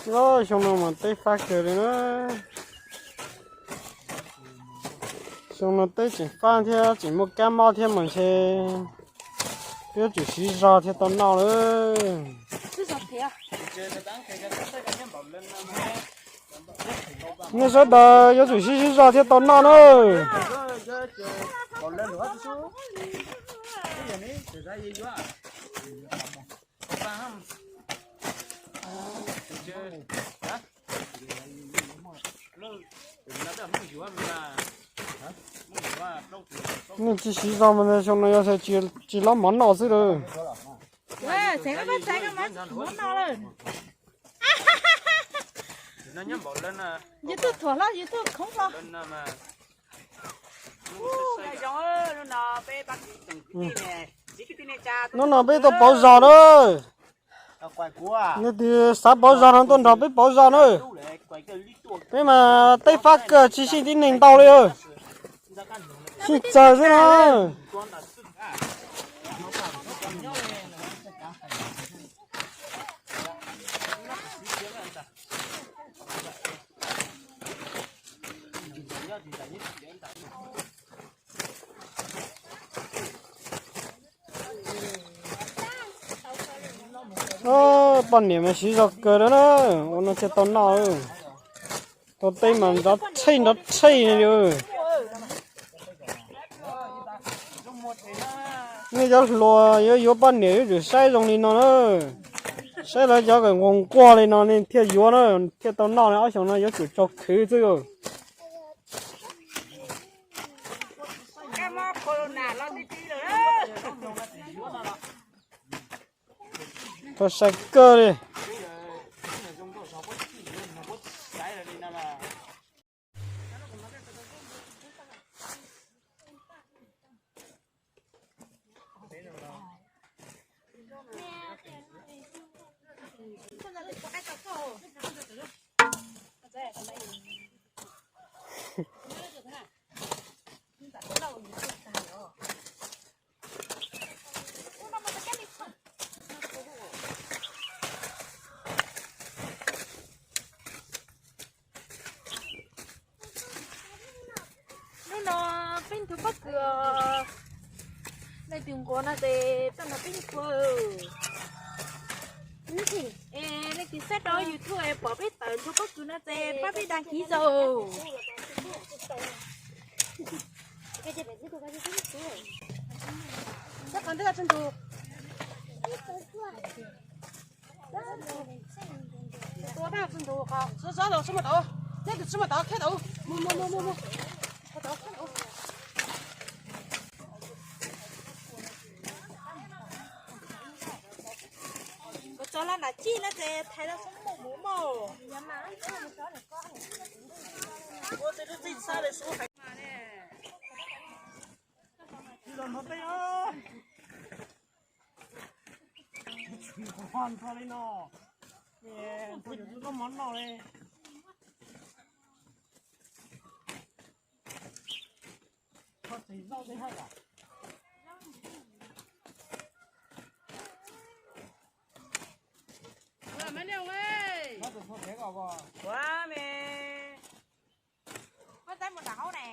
Xyoo no mas teb fab kawg li na. Xyoo no teb tseem fab thiab tseem muaj kab mob thiab mas ntshe peb yuav tsum siv zog thiaj tau noj lawm. Nej sawv daws yuav tsum siv siv zog thiaj tau noj na. Nej tsis siv zog mas xyoo no yog tsis lov mov noj xwb lawm. Xeev Vaj Txais, koj mov tsis mov noj lawm. YouTube thuam hlo, YouTube khoob hlo. Hnub no peb tau pauv zog na. Nej tus xav pauv zog no tuaj nrog peb pauv zog na. Peb mas teb fab kawg tsis sij tib neeg ntau li. Sij txawg xwb na. Poj niam mas siv zog kawg na, ua no thiaj tau noj. Tau teb mas nrov tshej nrov tshej li. Nej cov hluas yuav yuav poj niam yuav tsum saib zoo li no na. Saib lawv cov nquag nquag li no nej thiaj yuav na, thiaj tau noj na. Ob xyoos no yuav tsum tso khwv xwb. Txaus sai kawg li. Hnub no peb nthuav pob kws, leej twg nquag no ces tuaj nrog peb nthuav. Es leej twg saib rau YouTube pom peb tawm nthuav pob kws no ces pab peb đăng ký zaus. Kuv tso laj nram cij no ces thaiv los xub mus mus mog. Ua tej lub txij xab li xub hais mas ne. Tsis los nrog peb os. Tsis nqhuav nrho li no. Nqhuav yuav tus koj mov noj li. Kho txis zaub tej haj yam. Ua me. Koj tab mus nram hauv ne.